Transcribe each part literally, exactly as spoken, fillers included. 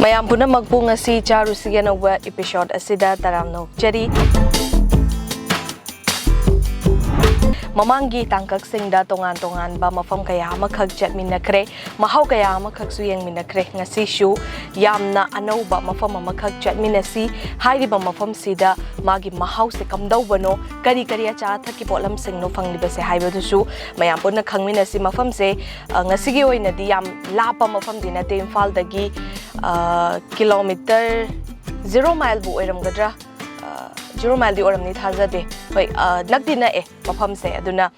ꯃꯌꯥꯝ ꯄꯨꯝꯅꯃꯛꯄꯨ ꯉꯁꯤ ꯆꯥꯔꯨꯁꯤꯒꯤ ꯑꯅꯧꯕ episode ꯑꯁꯤꯗ ꯇꯔꯥꯝꯅ ꯑꯣꯛꯆꯔꯤ꯫ ꯃꯃꯥꯡꯒꯤ ꯇꯥꯡꯀꯛꯁꯤꯡꯗ ꯇꯣꯉꯥꯟ ꯇꯣꯉꯥꯟꯕ ꯃꯐꯝ ꯀꯌꯥ ꯑꯃꯈꯛ ꯆꯠꯃꯤꯟꯅꯈ꯭ꯔꯦ, ꯃꯍꯥꯎ ꯀꯌꯥ ꯑꯃꯈꯛꯁꯨ ꯌꯦꯡꯃꯤꯟꯅꯈ꯭ꯔꯦ꯫ ꯉꯁꯤꯁꯨ ꯌꯥꯝꯅ ꯑꯅꯧꯕ ꯃꯐꯝ ꯑꯃꯈꯛ ꯆꯠꯃꯤꯟꯅꯁꯤ꯫ ꯍꯥꯏꯔꯤꯕ ꯃꯐꯝꯁꯤꯗ ꯃꯥꯒꯤ ꯃꯍꯥꯎꯁꯦ ꯀꯝꯗꯧꯕꯅꯣ, ꯀꯔꯤ ꯀꯔꯤ ꯑꯆꯥ ꯑꯊꯛꯀꯤ ꯄꯣꯠꯂꯝꯁꯤꯡꯅꯣ ꯐꯪꯂꯤꯕꯁꯦ ꯍꯥꯏꯕꯗꯨꯁꯨ ꯃꯌꯥꯝ ꯄꯨꯟꯅ ꯈꯪꯃꯤꯟꯅꯁꯤ꯫ ꯃꯐꯝꯁꯦ, ꯑ, ꯉꯁꯤꯒꯤ ꯑꯣꯏꯅꯗꯤ ꯌꯥꯝ ꯂꯥꯞꯄ ꯃꯐꯝꯗꯤ ꯅꯠꯇꯦ, ꯏꯝꯐꯥꯜꯗꯒꯤ, ꯑ, ꯀꯤꯂꯣꯃꯤꯇꯔ ꯖꯤꯔꯣ ꯃꯥꯏꯜꯕꯨ ꯑꯣꯏꯔꯝꯒꯗ꯭ꯔꯥ? ꯑ, ꯖꯤꯔꯣ ꯃꯥꯏꯜꯗꯤ ꯑꯣꯏꯔꯝꯅꯤ ꯊꯥꯖꯗꯦ꯫ ꯍꯣꯏ, ꯑ, ꯅꯛꯇꯤ ꯅꯛꯑꯦ ꯃꯐꯝꯁꯦ꯫ ꯑꯗꯨꯅ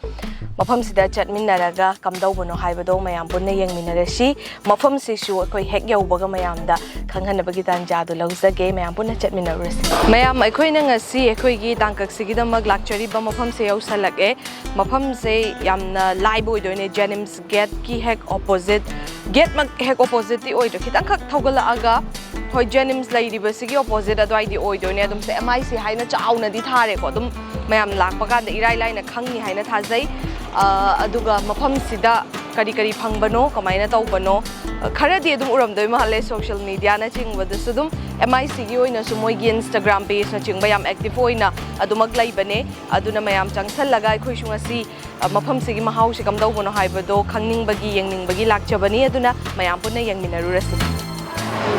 ꯃꯐꯝꯁꯤꯗ ꯆꯠꯃꯤꯟꯅꯔꯒ ꯀꯝꯗꯧꯕꯅꯣ ꯍꯥꯏꯕꯗꯣ ꯃꯌꯥꯝ ꯄꯨꯟꯅ ꯌꯦꯡꯃꯤꯟꯅꯔꯁꯤ꯫ ꯃꯐꯝꯁꯤꯁꯨ ꯑꯩꯈꯣꯏ ꯍꯦꯛ ꯌꯧꯕꯒ ꯃꯌꯥꯝꯗ ꯈꯪꯍꯟꯅꯕꯒꯤ ꯇꯥꯟꯖꯥꯗꯨ ꯂꯧꯖꯒꯦ꯫ ꯃꯌꯥꯝ ꯄꯨꯟꯅ ꯆꯠꯃꯤꯟꯅꯔꯨꯔꯁꯤ꯫ ꯃꯌꯥꯝ, ꯑꯩꯈꯣꯏꯅ ꯉꯁꯤ ꯑꯩꯈꯣꯏꯒꯤ ꯇꯥꯡꯀꯛꯁꯤꯒꯤꯗꯃꯛ ꯂꯥꯛꯆꯔꯤꯕ ꯃꯐꯝꯁꯦ ꯌꯧꯁꯜꯂꯛꯑꯦ꯫ ꯃꯐꯝꯁꯦ ꯌꯥꯝꯅ ꯂꯥꯏꯕ ꯑꯣꯏꯗꯣꯏꯅꯦ꯫ JNIMS ꯒꯦꯠꯀꯤ ꯍꯦꯛ opposite, ꯒꯦꯠꯃꯛ ꯍꯦꯛ oppositeꯇꯤ ꯑꯣꯏꯗ꯭ꯔꯦ, ꯈꯤꯇꯪꯈꯛ ꯊꯧꯒꯠꯂꯛꯑꯒ, ꯍꯣꯏ, JNIMS ꯂꯩꯔꯤꯕꯁꯤꯒꯤ opposite ꯑꯗꯨꯋꯥꯏꯗꯤ ꯑꯣꯏꯗꯣꯏꯅꯦ꯫ ꯑꯗꯨꯝ ꯁꯦ MIC ꯍꯥꯏꯅ ꯆꯥꯎꯅꯗꯤ ꯊꯥꯔꯦꯀꯣ, ꯑꯗꯨꯝ ꯃꯌꯥꯝ ꯂꯥꯛꯄ ꯀꯥꯟꯗ ꯏꯔꯥꯏ ꯂꯥꯏꯅ ꯈꯪꯅꯤ ꯍꯥꯏꯅ ꯊꯥꯖꯩ꯫ ꯑ, ꯑꯗꯨꯒ ꯃꯐꯝꯁꯤꯗ ꯀꯔꯤ ꯀꯔꯤ ꯐꯪꯕꯅꯣ, ꯀꯃꯥꯏꯅ ꯇꯧꯕꯅꯣ, ꯑ, ꯈꯔꯗꯤ ꯑꯗꯨꯝ ꯎꯔꯝꯗꯣꯏ ꯃꯥꯜꯂꯦ, social mediaꯅꯆꯤꯡꯕꯗꯁꯨ ꯑꯗꯨꯝ MICꯒꯤ ꯑꯣꯏꯅꯁꯨ ꯃꯣꯏꯒꯤ Instagram pageꯅꯆꯤꯡꯕ ꯌꯥꯝ active ꯑꯣꯏꯅ ꯑꯗꯨꯃꯛ ꯂꯩꯕꯅꯦ꯫ ꯑꯗꯨꯅ ꯃꯌꯥꯝ ꯆꯪꯁꯜꯂꯒ ꯑꯩꯈꯣꯏꯁꯨ ꯉꯁꯤ, ꯑ, ꯃꯐꯝꯁꯤꯒꯤ ꯃꯍꯥꯎꯁꯤ ꯀꯝꯗꯧꯕꯅꯣ ꯍꯥꯏꯕꯗꯣ ꯈꯪꯅꯤꯡꯕꯒꯤ, ꯌꯦꯡꯅꯤꯡꯕꯒꯤ ꯂꯥꯛꯆꯕꯅꯤ꯫ ꯑꯗꯨꯅ ꯃꯌꯥꯝ ꯄꯨꯟꯅ ꯌꯦꯡꯃꯤꯟꯅꯔꯨꯔꯁꯤ꯫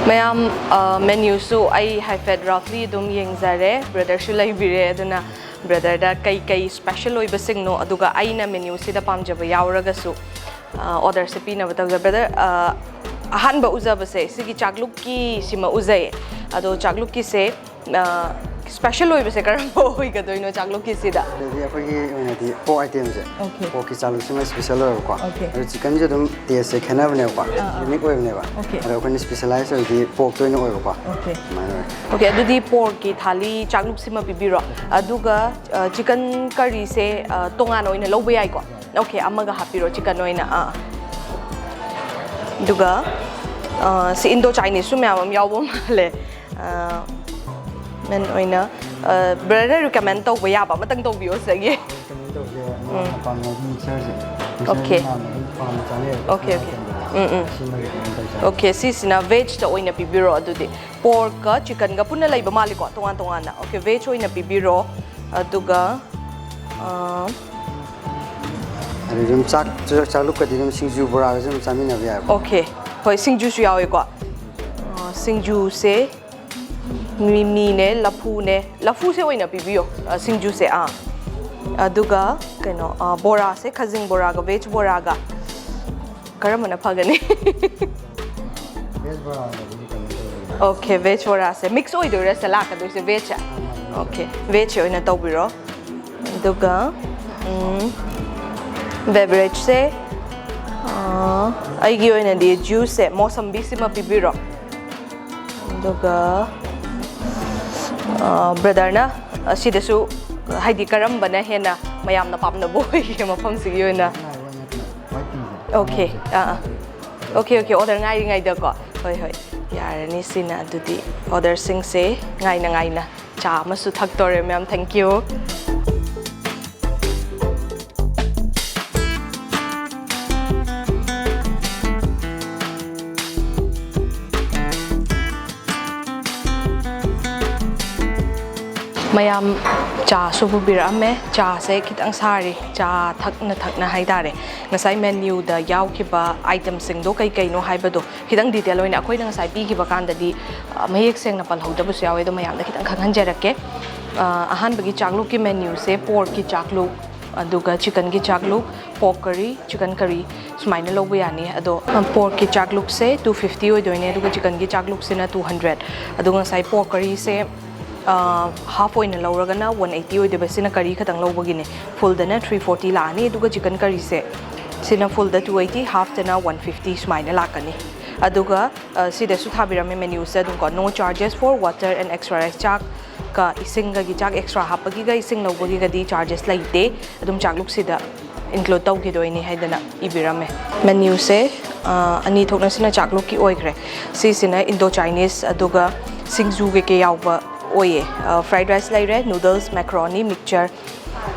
ꯃꯌꯥꯝ, ꯑ, menuꯁꯨ ꯑꯩ ꯍꯥꯏꯐꯦꯠ roughly ꯑꯗꯨꯝ ꯌꯦꯡꯖꯔꯦ, brotherꯁꯨ ꯂꯩꯕꯤꯔꯦ꯫ ꯑꯗꯨꯅ brotherꯗ ꯀꯩ ꯀꯩ special ꯑꯣꯏꯕꯁꯤꯡꯅꯣ, ꯑꯗꯨꯒ ꯑꯩꯅ menuꯁꯤꯗ ꯄꯥꯝꯖꯕ ꯌꯥꯎꯔꯒꯁꯨ, ꯑ, orderꯁꯦ ꯄꯤꯅꯕ ꯇꯧꯖꯩ꯫ Brother, ꯑ, ꯑꯍꯥꯟꯕ ꯎꯖꯕꯁꯦ ꯁꯤꯒꯤ ꯆꯥꯛꯂꯨꯛꯀꯤ ꯁꯤꯃ ꯎꯖꯩ꯫ ꯑꯗꯣ ꯆꯥꯛꯂꯨꯛꯀꯤꯁꯦ, ꯑ, special ꯑꯣꯏꯕꯁꯦ ꯀꯔꯝꯕ ꯑꯣꯏꯒꯗꯣꯏꯅꯣ ꯆꯥꯛꯂꯨꯛꯀꯤꯁꯤꯗ? ꯑꯗꯩꯗꯤ ꯑꯩꯈꯣꯏꯒꯤ ꯑꯣꯏꯅꯗꯤ pork itemꯁꯦ, Okay. porkꯀꯤ ꯆꯥꯛꯂꯨꯛꯁꯤꯃ special ꯑꯣꯏꯕꯀꯣ꯫ Okay. ꯑꯗꯣ chickenꯁꯦ ꯑꯗꯨꯝ tasteꯁꯦ ꯈꯦꯠꯅꯕꯅꯦꯕꯀꯣ, ꯑꯥ, ꯑꯥ. Unique ꯑꯣꯏꯕꯅꯦꯕ꯫ Okay. ꯑꯗꯣ ꯑꯩꯈꯣꯏꯅ specialize ꯑꯣꯏꯕꯗꯤ porkꯇ ꯑꯣꯏꯅ ꯑꯣꯏꯕꯀꯣ꯫ Okay. ꯑꯗꯨꯃꯥꯏꯅ ꯑꯣꯏ꯫ Okay, ꯑꯗꯨꯗꯤ porkꯀꯤ ꯊꯥꯂꯤ ꯆꯥꯛꯂꯨꯛꯁꯤꯃ ꯄꯤꯕꯤꯔꯣ꯫ ꯑꯗꯨꯒ, ꯑ, chicken curryꯁꯦ, ꯑ, ꯇꯣꯉꯥꯟꯅ ꯑꯣꯏꯅ ꯂꯧꯕ ꯌꯥꯏꯀꯣ? Okay, ꯑꯃꯒ ꯍꯥꯞꯄꯤꯔꯣ, chicken ꯑꯣꯏꯅ꯫ ꯑꯥ꯫ ꯑꯗꯨꯒ, ꯑ, ꯁꯤ Indo Chineseꯁꯨ ꯃꯌꯥꯝ ꯑꯃ ꯌꯥꯎꯕ ꯃꯥꯜꯂꯦ꯫ ꯑ, main ꯑꯣꯏꯅ, ꯑ, brother recommend ꯇꯧꯕ ꯌꯥꯕ ꯑꯃꯇꯪ ꯇꯧꯕꯤꯌꯣ ꯁꯤꯗꯒꯤ꯫ Recommend ꯇꯧꯒꯦ, ꯎꯝ. ꯃꯌꯥꯝꯅ ꯄꯥꯝꯅꯕ mixerꯁꯦ꯫ Okay. Mixerꯁꯦ ꯃꯌꯥꯝꯅ ꯑꯗꯨꯝ ꯄꯥꯝꯅ ꯆꯥꯅꯩꯌꯦꯕ꯫ Okay, okay. ꯎꯝ, ꯎꯝ꯫ ꯁꯤꯃꯒꯤ ꯑꯗꯨꯝ ꯇꯧꯖꯔꯒꯦ꯫ Okay, ꯁꯤꯁꯤꯅ veg ꯇ ꯑꯣꯏꯅ ꯄꯤꯕꯤꯔꯣ ꯑꯗꯨꯗꯤ꯫ Pork ꯀ chicken ꯒ ꯄꯨꯟꯅ ꯂꯩꯕ ꯃꯥꯜꯂꯤꯀꯣ, ꯇꯣꯉꯥꯟ ꯇꯣꯉꯥꯟꯅ꯫ Okay, veg ꯑꯣꯏꯅ ꯄꯤꯕꯤꯔꯣ꯫ ꯑꯗꯨꯒ, ꯑ, ꯑꯗꯨ ꯑꯗꯨꯝ ꯆꯥꯛ, ꯆꯥꯛ, ꯆꯥꯛꯂꯨꯛꯀꯗꯤ ꯑꯗꯨꯝ ꯁꯤꯡꯖꯨ ꯕꯣꯔꯥꯒꯁꯨ ꯑꯗꯨꯝ ꯆꯥꯃꯤꯟꯅꯕ ꯌꯥꯏꯕ꯫ Okay, ꯍꯣꯏ, ꯁꯤꯡꯖꯨꯁꯨ ꯌꯥꯎꯋꯦꯀꯣ꯫ ꯑ, ꯁꯤꯡꯖꯨꯁꯦ ꯃꯤꯃꯤꯅꯦ, ꯂꯐꯨꯅꯦ, ꯂꯐꯨꯁꯦ ꯑꯣꯏꯅ ꯄꯤꯕꯤꯌꯣ, ꯑ, ꯁꯤꯡꯖꯨꯁꯦ, ꯑꯥ꯫ ꯑꯗꯨꯒ ꯀꯩꯅꯣ, ꯑ, ꯕꯣꯔꯥꯁꯦ, ꯈꯖꯤꯡ ꯕꯣꯔꯥꯒ veg ꯕꯣꯔꯥꯒ ꯀꯔꯝꯕꯅ ꯐꯒꯅꯤ? Veg ꯕꯣꯔꯥꯗꯕꯨꯗꯤ ꯀꯩꯅꯣ ꯇꯧꯔꯦ꯫ Okay, veg ꯕꯣꯔꯥꯁꯦ mix ꯑꯣꯏꯗꯣꯏꯔꯥ ꯁꯦ ꯂꯥꯛꯀꯗꯣꯏꯁꯦ veg ꯁꯦ? ꯑꯥ, mix꯫ Okay, veg ꯁꯦ ꯑꯣꯏꯅ ꯇꯧꯕꯤꯔꯣ꯫ ꯑꯗꯨꯒ, ꯎꯝ, beverage ꯁꯦ, ꯑ, ꯑꯩꯒꯤ ꯑꯣꯏꯅꯗꯤ juice ꯁꯦ ꯃꯣꯁꯝꯕꯤꯁꯤꯃ ꯄꯤꯕꯤꯔꯣ꯫ ꯑꯗꯨꯒ, ꯑ, brother ꯅ ꯑꯁꯤꯗꯁꯨ, ꯍꯥꯏꯗꯤ, ꯀꯔꯝꯕꯅ ꯍꯦꯟꯅ ꯃꯌꯥꯝꯅ ꯄꯥꯝꯅꯕ ꯑꯣꯏꯒꯦ ꯃꯐꯝꯁꯤꯒꯤ ꯑꯣꯏꯅ? Okay, ꯑꯥ, ꯑꯥ꯫ Okay, okay, order ꯉꯥꯏꯔꯤꯉꯩꯗꯀꯣ꯫ ꯍꯣꯏ, ꯍꯣꯏ, ꯌꯥꯔꯅꯤ꯫ ꯁꯤꯅ ꯑꯗꯨꯗꯤ order ꯁꯤꯡꯁꯦ ꯉꯥꯏꯅ ꯉꯥꯏꯅ꯫ ꯆꯥ ꯑꯃꯁꯨ ꯊꯛꯇꯣꯔꯦ, ma'am꯫ Thank you꯫ ꯃꯌꯥꯝ ꯆꯥꯁꯨ ꯄꯨꯕꯤꯔꯛꯑꯝꯃꯦ꯫ ꯆꯥꯁꯦ ꯈꯤꯇꯪ ꯁꯥꯔꯤ, ꯆꯥ ꯊꯛꯅ ꯊꯛꯅ ꯍꯥꯏꯇꯥꯔꯦ꯫ ꯉꯁꯥꯏ menu ꯗ ꯌꯥꯎꯈꯤꯕ item ꯁꯤꯡꯗꯣ ꯀꯩ ꯀꯩꯅꯣ ꯍꯥꯏꯕꯗꯣ ꯈꯤꯇꯪ detail ꯑꯣꯏꯅ ꯑꯩꯈꯣꯏꯅ ꯉꯁꯥꯏ ꯄꯤꯈꯤꯕ ꯀꯥꯟꯗꯗꯤ, ꯑ, ꯃꯌꯦꯛ ꯁꯦꯡꯅ ꯄꯜꯍꯧꯗꯕꯁꯨ ꯌꯥꯎꯋꯦ, ꯑꯗꯣ ꯃꯌꯥꯝꯗ ꯈꯤꯇꯪ ꯈꯪꯍꯟꯖꯔꯛꯀꯦ꯫ ꯑ, ꯑꯍꯥꯟꯕꯒꯤ ꯆꯥꯛꯂꯨꯛꯀꯤ menu ꯁꯦ pork ꯀꯤ ꯆꯥꯛꯂꯨꯛ, ꯑꯗꯨꯒ chicken ꯒꯤ ꯆꯥꯛꯂꯨꯛ, pork curry, chicken curry, ꯁꯨꯃꯥꯏꯅ ꯂꯧꯕ ꯌꯥꯅꯤ꯫ ꯑꯗꯣ, ꯑ, pork ꯀꯤ ꯆꯥꯛꯂꯨꯛꯁꯦ two fifty ꯑꯣꯏꯗꯣꯏꯅꯦ, ꯑꯗꯨꯒ chicken ꯒꯤ ꯆꯥꯛꯂꯨꯛꯁꯤꯅ two hundred꯫ ꯑꯗꯨꯒ ꯉꯁꯥꯏ pork curry ꯁꯦ, ꯑ, half ꯑꯣꯏꯅ ꯂꯧꯔꯒꯅ one eighty ꯑꯣꯏꯗꯣꯏꯕ, ꯁꯤꯅ curry ꯈꯛꯇꯪ ꯂꯧꯕꯒꯤꯅꯦ꯫ Full ꯗꯅ three forty ꯂꯥꯛꯑꯅꯤ, ꯑꯗꯨꯒ chicken curry ꯁꯦ, ꯁꯤꯅ full ꯗ two eighty, half ꯇꯅ one fifty ꯁꯨꯃꯥꯏꯅ ꯂꯥꯛꯀꯅꯤ꯫ ꯑꯗꯨꯒ, ꯑ, ꯁꯤꯗꯁꯨ ꯊꯥꯕꯤꯔꯝꯃꯦ menu ꯁꯦ ꯑꯗꯨꯝ ꯀꯣ, "No charges for water and extra rice", ꯆꯥꯛꯀ ꯏꯁꯤꯡꯒꯒꯤ, ꯆꯥꯛ extra ꯍꯥꯞꯄꯒꯤꯒ ꯏꯁꯤꯡ ꯂꯧꯕꯒꯤꯒꯗꯤ charges ꯂꯩꯇꯦ, ꯑꯗꯨꯝ ꯆꯥꯛꯂꯨꯛꯁꯤꯗ include ꯇꯧꯈꯤꯗꯣꯏꯅꯤ ꯍꯥꯏꯗꯅ ꯏꯕꯤꯔꯝꯃꯦ꯫ Menu ꯁꯦ, ꯑ, ꯑꯅꯤ ꯊꯣꯛꯅ, ꯁꯤꯅ ꯆꯥꯛꯂꯨꯛꯀꯤ ꯑꯣꯏꯈ꯭ꯔꯦ꯫ ꯁꯤꯁꯤꯅ Indo Chinese, ꯑꯗꯨꯒ ꯁꯤꯡꯖꯨ ꯀꯩꯀꯩ ꯌꯥꯎꯕ ꯑꯣꯏꯌꯦ꯫ ꯑ, fried rice ꯂꯩꯔꯦ, noodles, macaroni, mixture,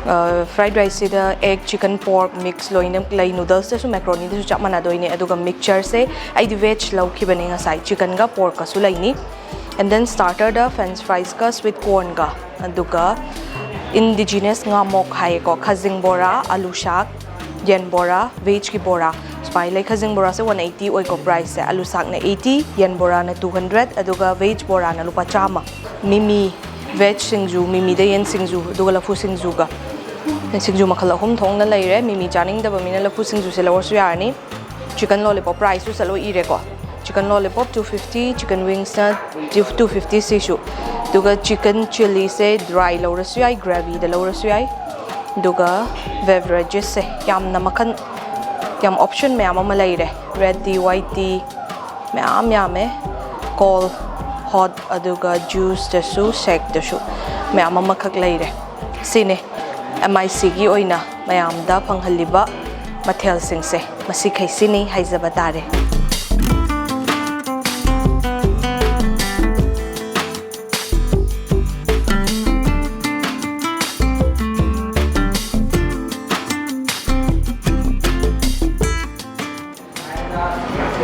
ꯐ꯭ꯔꯥꯏꯗ ꯔꯥꯏꯁꯁꯤꯗ ꯑꯦꯒ, ꯆꯤꯀꯟ, ꯄꯣꯔꯛ ꯃꯤꯛꯁ ꯂꯣꯏꯅ ꯂꯩ꯫ ꯅꯨꯗꯜꯁꯇꯁꯨ ꯃꯦꯀ꯭ꯔꯣꯅꯤꯗꯁꯨ ꯆꯞ ꯃꯥꯟꯅꯗꯣꯏꯅꯦ꯫ ꯑꯗꯨꯒ ꯃꯤꯛꯆꯔꯁꯦ ꯑꯩꯗꯤ ꯚꯦꯖ ꯂꯧꯈꯤꯕꯅꯦ ꯉꯁꯥꯏ꯫ ꯆꯤꯀꯟꯒ ꯄꯣꯔꯛꯀꯁꯨ ꯂꯩꯅꯤ꯫ ꯑꯦꯟ ꯗꯦꯟ ꯁ꯭ꯇꯥꯔꯇꯔꯗ ꯐ꯭ꯔꯦꯟꯆ ꯐ꯭ꯔꯥꯏꯁꯀ ꯁ꯭ꯋꯤꯠ ꯀꯣꯔꯟꯒ, ꯑꯗꯨꯒ ꯏꯟꯗꯤꯖꯤꯅꯁ ꯉꯥꯃꯣꯛ ꯍꯥꯏꯌꯦꯀꯣ, ꯈꯥꯖꯤꯡ ꯕꯣꯔꯥ, ꯑꯂꯨ ꯁꯥꯛ, ꯌꯦꯟ ꯕꯣꯔꯥ, ꯚꯦꯖꯀꯤ ꯕꯣꯔꯥ꯫ ꯁꯨꯃꯥꯏꯅ ꯂꯩ꯫ ꯈꯥꯖꯤꯡ ꯕꯣꯔꯥꯁꯦ ꯋꯥꯟ ꯑꯩꯠꯇꯤ ꯑꯣꯏꯀꯣ ꯄ꯭ꯔꯥꯏꯁꯁꯦ꯫ ꯑꯂꯨ ꯁꯥꯛꯅ ꯑꯩꯠꯇꯤ, ꯌꯦꯟ ꯕꯣꯔꯥꯅ ꯇꯨ ꯍꯟꯗ꯭ꯔꯦꯠ, ꯑꯗꯨꯒ ꯚꯦꯖ ꯕꯣꯔꯥꯅ ꯂꯨꯄꯥ ꯆꯥꯝꯃ꯫ ꯃꯤꯃꯤ, ꯚꯦꯖ ꯁꯤꯡꯖꯨ, ꯃꯤꯃꯤꯗ ꯌꯦꯟ ꯁꯤꯡꯖꯨ, ꯑꯗꯨꯒ ꯂꯐꯨ ꯁꯤꯡꯖꯨꯒ꯫ ꯁꯤꯡꯖꯨ ꯃꯈꯜ ꯑꯍꯨꯝ ꯊꯣꯛꯅ ꯂꯩꯔꯦ꯫ ꯃꯤꯃꯤ ꯆꯥꯅꯤꯡꯗꯕ ꯃꯤꯅ ꯂꯐꯨ ꯁꯤꯡꯖꯨꯁꯦ ꯂꯧꯔꯁꯨ ꯌꯥꯔꯅꯤ꯫ ꯆꯤꯀꯟ ꯂꯣꯂꯤꯄꯣꯞ ꯄ꯭ꯔꯥꯏꯁꯁꯨ ꯆꯠꯂꯣ ꯏꯔꯦꯀꯣ꯫ Chicken lollipop two fifty, chicken ꯋꯤꯡꯁꯅ ꯇꯨ ꯐꯤꯐꯇꯤ ꯁꯤꯁꯨ꯫ ꯑꯗꯨꯒ ꯆꯤꯀꯟ ꯆꯤꯂꯤꯁꯦ ꯗ꯭ꯔꯥꯏ ꯂꯧꯔꯁꯨ ꯌꯥꯏ, ꯒ꯭ꯔꯦꯚꯤꯗ ꯂꯧꯔꯁꯨ ꯌꯥꯏ꯫ ꯑꯗꯨꯒ ꯕꯦꯚꯔꯦꯖꯦꯁꯁꯦ ꯌꯥꯝꯅ ꯃꯈꯜ, ꯌꯥꯝ ꯑꯣꯞꯁꯟ ꯃꯌꯥꯝ ꯑꯃ ꯂꯩꯔꯦ꯫ ꯔꯦꯗ ꯇꯤ, ꯋꯥꯏꯠ ꯇꯤ, ꯃꯌꯥꯝ ꯌꯥꯝꯃꯦ꯫ ꯀꯣꯜ, ꯍꯣꯠ, ꯑꯗꯨꯒ ꯖꯨꯁꯇꯁꯨ, ꯁꯦꯛꯇꯁꯨ ꯃꯌꯥꯝ ꯑꯃꯈꯛ ꯂꯩꯔꯦ꯫ ꯁꯤꯅꯦ ꯑꯦꯝ ꯑꯥꯏ ꯁꯤꯒꯤ ꯑꯣꯏꯅ ꯃꯌꯥꯝꯗ ꯐꯪꯍꯜꯂꯤꯕ ꯃꯊꯦꯜꯁꯤꯡꯁꯦ꯫ ꯃꯁꯤꯈꯩꯁꯤꯅꯤ ꯍꯥꯏꯖꯕ ꯇꯥꯔꯦ꯫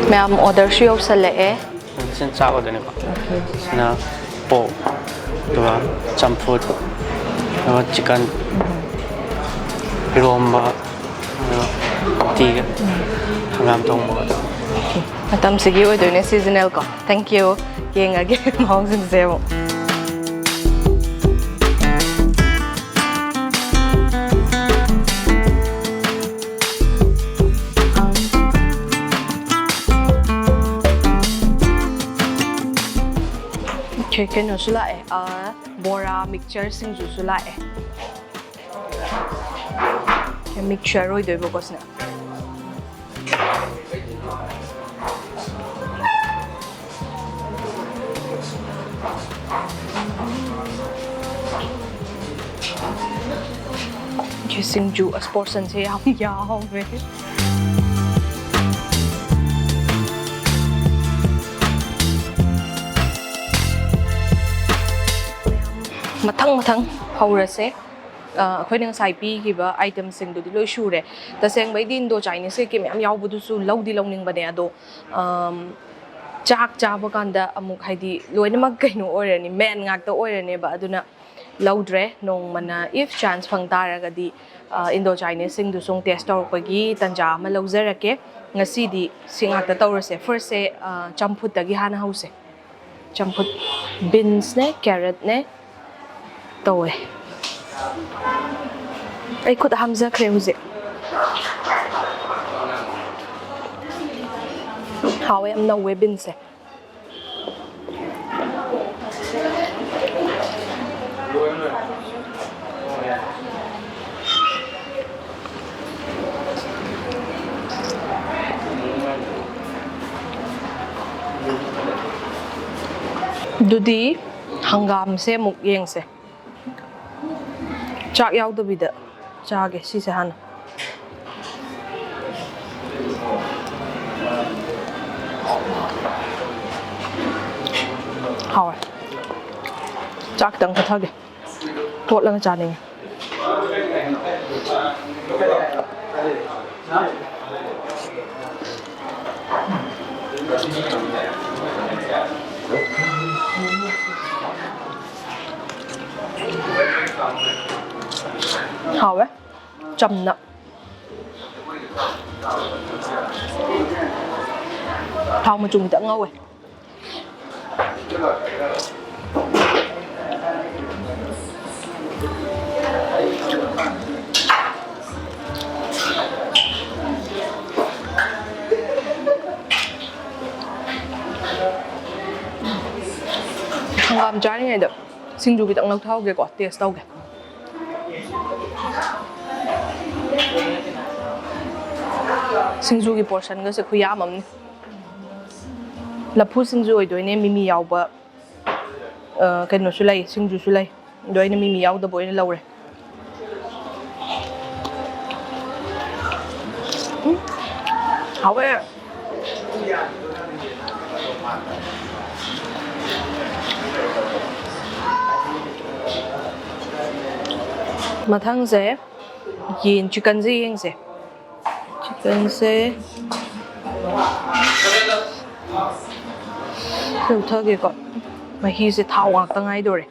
ꯃꯌꯥꯝ ꯑꯣꯔꯗꯔꯁꯨ ꯌꯧꯁꯜꯂꯛꯑꯦ꯫ ꯁꯤꯅ ꯆꯥꯛ ꯑꯣꯏꯗꯣꯏꯅꯦꯀꯣ꯫ ꯁꯤꯅ ꯄꯣꯛ, ꯑꯗꯨꯒ ꯆꯝꯐꯨꯠ, ꯑꯗꯨꯒ ꯆꯤꯀꯟ, ꯏꯔꯣꯝꯕ, ꯑꯗꯨꯒ ꯎꯇꯤꯒ ꯍꯪꯒꯥꯝ ꯊꯣꯡꯕꯒ꯫ ꯃꯇꯝꯁꯤꯒꯤ ꯑꯣꯏꯗꯣꯏꯅꯦ, ꯁꯤꯖꯅꯦꯜ ꯀꯣ꯫ Thank you꯫ ꯌꯦꯡꯉꯒꯦ ꯃꯍꯥꯎꯁꯤꯡꯁꯦ ꯑꯃꯨꯛ꯫ Okay, ꯀꯩꯅꯣꯁꯨ ꯂꯥꯛꯑꯦ, ꯑ, ꯕꯣꯔꯥ, ꯃꯤꯛꯆꯔ, ꯁꯤꯡꯖꯨꯁꯨ ꯂꯥꯛꯑꯦ꯫ ꯃꯤꯛꯆꯔ ꯑꯣꯏꯗꯣꯏꯕꯀꯣ ꯁꯤꯅ꯫ ꯁꯤꯡꯖꯨ, ꯑꯁ, ꯄꯣꯔꯁꯟꯁꯦ ꯌꯥꯝ ꯌꯥꯎꯋꯦ꯫ ꯃꯊꯪ ꯃꯊꯪ ꯍꯧꯔꯁꯦ꯫ ꯑꯩꯈꯣꯏꯅ ꯉꯁꯥꯏ ꯄꯤꯈꯤꯕ items ꯁꯤꯡꯗꯨꯗꯤ ꯂꯣꯏ ꯁꯨꯔꯦ꯫ ꯇꯁꯦꯡꯕꯩꯗꯤ Indo Chinese ꯀꯩꯀꯩ ꯃꯌꯥꯝ ꯌꯥꯎꯕꯗꯨꯁꯨ ꯂꯧꯗꯤ ꯂꯧꯅꯤꯡꯕꯅꯦ, ꯑꯗꯣ ꯑꯝ, ꯆꯥꯛ ꯆꯥꯕ ꯀꯥꯟꯗ ꯑꯃꯨꯛ ꯍꯥꯏꯗꯤ ꯂꯣꯏꯅꯃꯛ ꯀꯩꯅꯣ ꯑꯣꯏꯔꯅꯤ, men ꯉꯥꯛꯇ ꯑꯣꯏꯔꯅꯦꯕ꯫ ꯑꯗꯨꯅ ꯂꯧꯗ꯭ꯔꯦ꯫ ꯅꯣꯡꯃꯅ if chance ꯐꯪ ꯇꯥꯔꯒꯗꯤ, ꯑ, Indo Chinese ꯁꯤꯡꯗꯨꯁꯨ ꯑꯃꯨꯛ taste ꯇꯧꯔꯛꯄꯒꯤ ꯇꯥꯟꯖꯥ ꯑꯃ ꯂꯧꯖꯔꯛꯀꯦ꯫ ꯉꯁꯤꯗꯤ ꯁꯤ ꯉꯥꯛꯇ ꯇꯧꯔꯁꯦ꯫ First ꯁꯦ, ꯑ, ꯆꯝꯐꯨꯠꯇꯒꯤ ꯍꯥꯟꯅ ꯍꯧꯁꯦ꯫ ꯆꯝꯐꯨꯠ, beans ꯅꯦ, carrot ꯅꯦ ꯇꯧꯋꯦ꯫ ꯑꯩ ꯈꯨꯠ ꯍꯥꯝꯖꯈ꯭ꯔꯦ ꯍꯧꯖꯤꯛ꯫ ꯍꯥꯎꯋꯦ, ꯌꯥꯝ ꯅꯧꯋꯦ beans ꯁꯦ꯫ ꯑꯗꯨꯗꯤ ꯍꯪꯒꯥꯝꯁꯦ ꯑꯃꯨꯛ ꯌꯦꯡꯁꯦ꯫ ꯆꯥꯛ ꯌꯥꯎꯗꯕꯤꯗ ꯆꯥꯒꯦ ꯁꯤꯁꯦ ꯍꯥꯟꯅ꯫ ꯍꯥꯎꯋꯦ꯫ ꯆꯥꯛ ꯈꯤꯇꯪ ꯆꯠꯊꯒꯦ꯫ ꯇꯣꯠꯂꯒ ꯆꯥꯅꯤꯡꯉꯦ꯫ ꯍꯥꯎꯋꯦ꯫ ꯆꯝꯅ꯫ ꯊꯥꯎ ꯃꯆꯨꯝ ꯈꯤꯇꯪ ꯉꯧꯋꯦ꯫ ꯍꯪꯒꯥꯝ ꯆꯥꯔꯤꯉꯩꯗ ꯁꯤꯡꯖꯨ ꯈꯤꯇꯪ ꯂꯧꯊꯍꯧꯒꯦꯀꯣ, taste ꯇꯧꯒꯦ꯫ ꯁꯤꯡꯖꯨꯒꯤ portion ꯒꯁꯦ ꯈꯨꯌꯥꯝ ꯑꯃꯅꯤ꯫ ꯂꯐꯨ ꯁꯤꯡꯖꯨ ꯑꯣꯏꯗꯣꯏꯅꯦ, ꯃꯤꯃꯤ ꯌꯥꯎꯕ, ꯑ, ꯀꯩꯅꯣꯁꯨ ꯂꯩ, ꯁꯤꯡꯖꯨꯁꯨ ꯂꯩ꯫ ꯑꯗꯣ ꯑꯩꯅ ꯃꯤꯃꯤ ꯌꯥꯎꯗꯕ ꯑꯣꯏꯅ ꯂꯧꯔꯦ꯫ ꯎꯝ, ꯍꯥꯎꯋꯦ꯫ ꯃꯊꯪꯁꯦ ꯌꯦꯟ, ꯆꯤꯛꯀꯟꯁꯦ ꯌꯦꯡꯁꯦ꯫ ꯆꯤꯛꯀꯟꯁꯦ ꯂꯧꯊꯒꯦꯀꯣ꯫ ꯃꯍꯤꯁꯦ ꯊꯥꯎ ꯉꯥꯛꯇ ꯉꯥꯏꯗꯣꯔꯦ꯫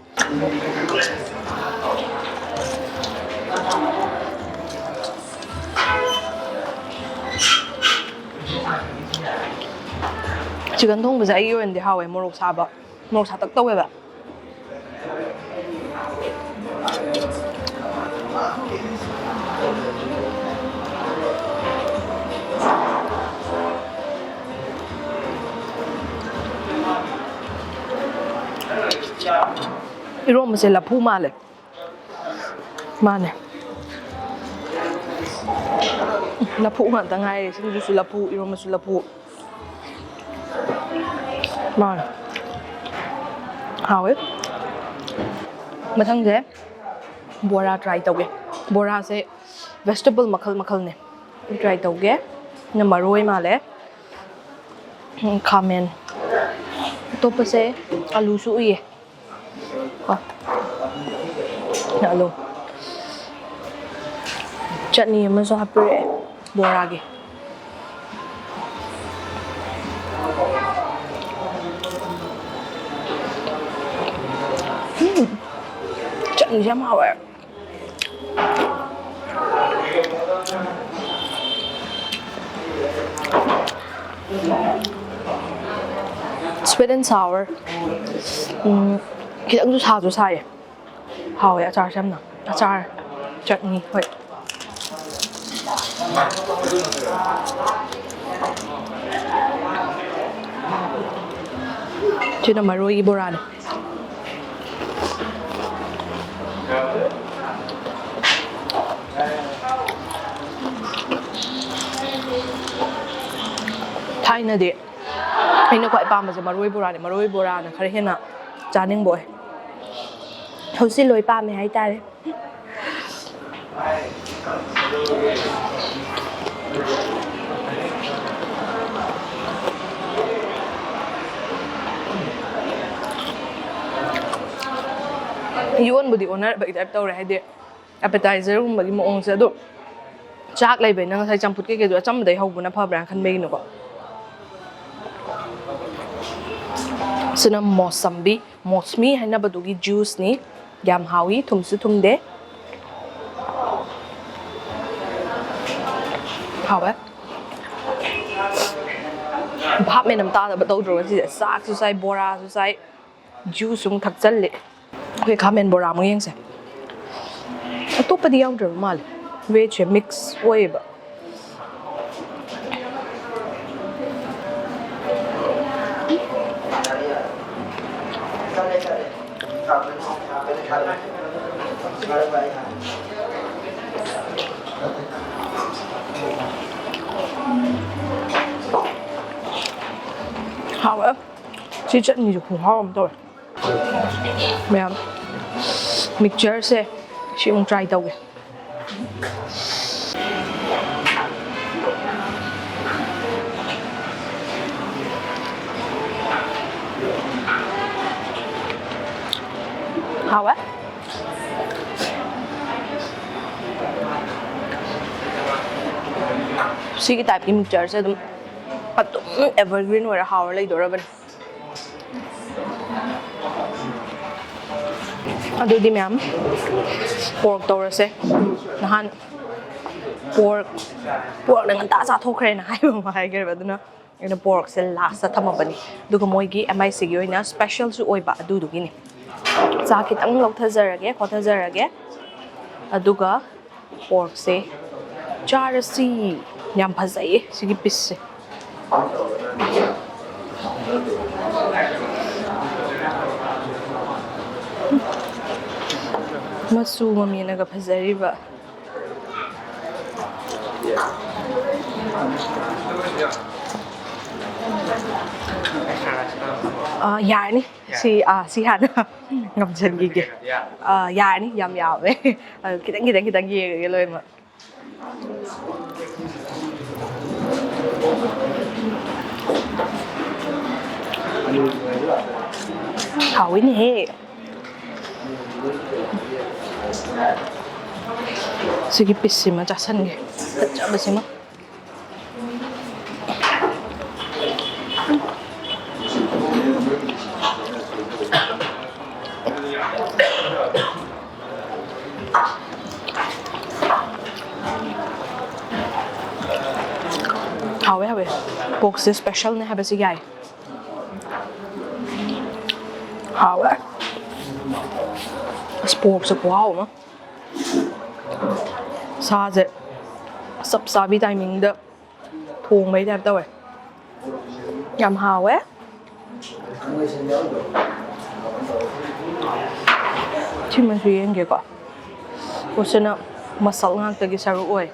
ꯆꯤꯛꯀꯟ ꯊꯣꯡꯕꯁꯦ ꯑꯩꯒꯤ ꯑꯣꯏꯅꯗꯤ ꯍꯥꯎꯋꯦ, ꯃꯣꯔꯣꯛ ꯁꯥꯕ, ꯃꯣꯔꯣꯛ ꯁꯥꯇꯛ ꯇꯧꯋꯦꯕ꯫ ꯏꯔꯣꯝꯕꯁꯦ ꯂꯐꯨ ꯃꯥꯜꯂꯦ꯫ ꯃꯥꯅꯦ꯫ ꯂꯐꯨ ꯉꯥꯛꯇ ꯉꯥꯏꯔꯦ꯫ ꯁꯤꯡꯖꯨꯁꯨ ꯂꯐꯨ, ꯏꯔꯣꯝꯕꯁꯨ ꯂꯐꯨ꯫ ꯃꯥꯅꯦ꯫ ꯍꯥꯎꯋꯦ꯫ ꯃꯊꯪꯁꯦ ꯕꯣꯔꯥ try ꯇꯧꯒꯦ꯫ ꯕꯣꯔꯥꯁꯦ vegetable ꯃꯈꯜ ꯃꯈꯜꯅꯦ꯫ Try ꯇꯧꯒꯦ꯫ ꯁꯤꯅ ꯃꯔꯣꯏ ꯃꯥꯜꯂꯦ꯫ ꯎꯝ, ꯈꯥꯃꯦꯟ꯫ ꯑꯇꯣꯞꯄꯁꯦ ꯑꯂꯨꯁꯨ ꯎꯏꯌꯦ꯫ ꯀꯣ꯫ ꯑꯂꯨ꯫ ꯆꯠꯅꯤ ꯑꯃꯁꯨ ꯍꯥꯞꯄꯤꯔꯛꯑꯦ ꯕꯣꯔꯥꯒꯤ꯫ ꯎꯝ꯫ ꯆꯠꯅꯤꯁꯦ ꯌꯥꯝ ꯍꯥꯎꯋꯦ꯫ Sweet and sour꯫ ꯎꯝ, ꯈꯤꯇꯪꯁꯨ ꯁꯥꯁꯨ ꯁꯥꯏꯌꯦ꯫ ꯍꯥꯎꯋꯦ ꯑꯆꯥꯔꯁꯦ ꯌꯥꯝꯅ꯫ ꯑꯆꯥꯔ, ꯆꯠꯅꯤ, ꯍꯣꯏ꯫ ꯁꯤꯅ ꯃꯔꯣꯏꯒꯤ ꯕꯣꯔꯥꯅꯦ꯫ ꯊꯥꯏꯅꯗꯤ ꯑꯩꯅ ꯈ꯭ꯋꯥꯏ ꯄꯥꯝꯕꯁꯦ ꯃꯔꯣꯏ ꯕꯣꯔꯥꯅꯦ꯫ ꯃꯔꯣꯏ ꯕꯣꯔꯥꯅ ꯈꯔ ꯍꯦꯟꯅ ꯆꯥꯅꯤꯡꯕ ꯑꯣꯏ꯫ ꯍꯧꯖꯤꯛ ꯂꯣꯏ ꯄꯥꯝꯃꯦ ꯍꯥꯏꯇꯥꯔꯦ꯫ ꯌꯣꯟꯕꯨꯗꯤ ꯑꯣꯟꯅꯔꯛꯄꯒꯤ type ꯇꯧꯔꯦ, ꯍꯥꯏꯗꯤ ꯑꯦꯄꯦꯇꯥꯏꯖꯔꯒꯨꯝꯕꯒꯤ ꯃꯑꯣꯡꯁꯦ꯫ ꯑꯗꯣ ꯆꯥꯛ ꯂꯩꯕꯅꯤꯅ ꯉꯁꯥꯏ ꯆꯝꯐꯨꯠ ꯀꯩꯀꯩꯗꯣ ꯑꯆꯝꯕꯗꯩ ꯍꯧꯕꯅ ꯐꯕ꯭ꯔꯥ ꯈꯟꯕꯒꯤꯅꯀꯣ꯫ ꯁꯤꯅ ꯃꯣꯁꯝꯕꯤ, ꯃꯣꯁꯃꯤ ꯍꯥꯏꯅꯕꯗꯨꯒꯤ ꯖꯨꯁꯅꯤ꯫ ꯌꯥꯝ ꯍꯥꯎꯏ, ꯊꯨꯝꯁꯨ ꯊꯨꯝꯗꯦ꯫ ꯍꯥꯎꯋꯦ꯫ ꯚꯥꯞ ꯃꯦꯟ ꯑꯃ ꯇꯥꯗꯕ ꯇꯧꯗ꯭ꯔꯣ ꯉꯁꯤꯁꯦ? ꯆꯥꯛꯁꯨ ꯆꯥꯏ, ꯕꯣꯔꯥꯁꯨ ꯆꯥꯏ, ꯖꯨꯁꯁꯨ ꯑꯃꯨꯛ ꯊꯛꯆꯜꯂꯦ꯫ ꯑꯩꯈꯣꯏ ꯈꯥꯃꯦꯟ ꯕꯣꯔꯥ ꯑꯃꯨꯛ ꯌꯦꯡꯁꯦ꯫ ꯑꯇꯣꯞꯄꯗꯤ ꯌꯥꯎꯗ꯭ꯔꯕ ꯃꯥꯜꯂꯦ꯫ ꯚꯦꯖꯁꯦ ꯃꯤꯛꯁ ꯑꯣꯏꯌꯦꯕ꯫ ꯍꯥꯎꯋꯦ꯫ ꯁꯤ ꯆꯠꯅꯤꯁꯨ ꯈꯨꯍꯥꯎ ꯑꯃ ꯇꯧꯋꯦ꯫ ꯃꯌꯥꯝ, ꯃꯤꯛꯆꯔꯁꯦ ꯁꯤ ꯑꯃꯨꯛ ꯇ꯭ꯔꯥꯏ ꯇꯧꯒꯦ꯫ ꯍꯥꯎꯋꯦ꯫ ꯁꯤꯒꯤ ꯇꯥꯏꯞꯀꯤ ꯃꯤꯛꯆꯔꯁꯦ ꯑꯗꯨꯝ, ꯑꯗꯨꯝ ꯑꯦꯚꯔꯒ꯭ꯔꯤꯟ ꯑꯣꯏꯔ ꯍꯥꯎꯔ ꯂꯩꯗꯣꯔꯕꯅꯤ꯫ ꯑꯗꯨꯗꯤ ꯃꯌꯥꯝ, ꯄꯣꯔꯛ ꯇꯧꯔꯁꯦ꯫ ꯅꯍꯥꯟ ꯄꯣꯔꯛ, ꯄꯣꯔꯛꯅ ꯉꯟꯇꯥ ꯆꯥꯊꯣꯛꯈ꯭ꯔꯦꯅ ꯍꯥꯏꯕ ꯑꯃ ꯍꯥꯏꯈ꯭ꯔꯦꯕ, ꯑꯗꯨꯅ ꯑꯩꯅ ꯄꯣꯔꯛꯁꯦ ꯂꯥꯁꯇ ꯊꯝꯃꯕꯅꯤ꯫ ꯑꯗꯨꯒ ꯃꯣꯏꯒꯤ ꯑꯦꯝ ꯑꯥꯏ ꯁꯤꯒꯤ ꯑꯣꯏꯅ ꯁ꯭ꯄꯦꯁꯦꯜꯁꯨ ꯑꯣꯏꯕ ꯑꯗꯨꯗꯨꯒꯤꯅꯤ꯫ ꯆꯥ ꯈꯤꯇꯪ ꯂꯧꯊꯖꯔꯒꯦ, ꯈꯣꯊꯖꯔꯒꯦ꯫ ꯑꯗꯨꯒ ꯄꯣꯔꯛꯁꯦ ꯆꯥꯔꯁꯤ꯫ ꯌꯥꯝ ꯐꯖꯩꯌꯦ ꯁꯤꯒꯤ ꯄꯤꯁꯁꯦ꯫ ꯃꯆꯨ ꯃꯃꯦꯅꯒ ꯐꯖꯔꯤꯕ꯫ ꯑ, ꯌꯥꯔꯅꯤ꯫ ꯁꯤ, ꯑ, ꯁꯤ ꯍꯥꯟꯅ ꯉꯝꯁꯤꯟꯈꯤꯒꯦ꯫ ꯑ, ꯌꯥꯔꯅꯤ, ꯌꯥꯝ ꯌꯥꯝꯃꯦ꯫ ꯑ, ꯈꯤꯇꯪ, ꯈꯤꯇꯪ, ꯈꯤꯇꯪ ꯌꯦꯡꯉꯒꯦ ꯂꯣꯏꯅꯃꯛ꯫ ꯍꯥꯎꯋꯤꯅꯦꯍꯦ꯫ ꯁꯤꯒꯤ ꯄꯤꯁꯁꯤꯃ ꯆꯥꯁꯟꯒꯦ, ꯐꯖꯕꯁꯤꯃ꯫ ꯍꯥꯎꯋꯦ, ꯍꯥꯎꯋꯦ꯫ ꯄꯣꯛꯁꯦ ꯁ꯭ꯄꯦꯁꯦꯜꯅꯦ ꯍꯥꯏꯕꯁꯤ ꯌꯥꯏ꯫ ꯍꯥꯎꯋꯦ꯫ ꯑꯁ, ꯄꯣꯛꯁꯦ ꯈꯨꯍꯥꯎ ꯑꯃ꯫ ꯁꯥꯁꯦ ꯆꯞ ꯆꯥꯕꯤ ꯇꯥꯏꯃꯤꯡꯗ ꯊꯣꯡꯕꯩ ꯇꯥꯏꯞ ꯇꯧꯋꯦ꯫ ꯌꯥꯝ ꯍꯥꯎꯋꯦ꯫ ꯁꯤꯃꯁꯨ ꯌꯦꯡꯒꯦꯀꯣ꯫ ꯎꯁꯤꯅ ꯃꯁꯜ ꯉꯥꯛꯇꯒꯤ ꯁꯔꯨꯛ ꯑꯣꯏ꯫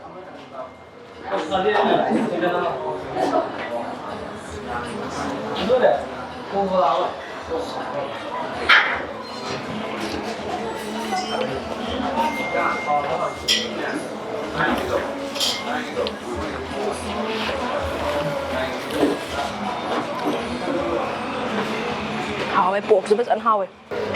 ꯍꯥꯎꯋꯦ, ꯄꯣꯛꯁꯨ ꯐꯖꯅ ꯍꯥꯎꯋꯦ꯫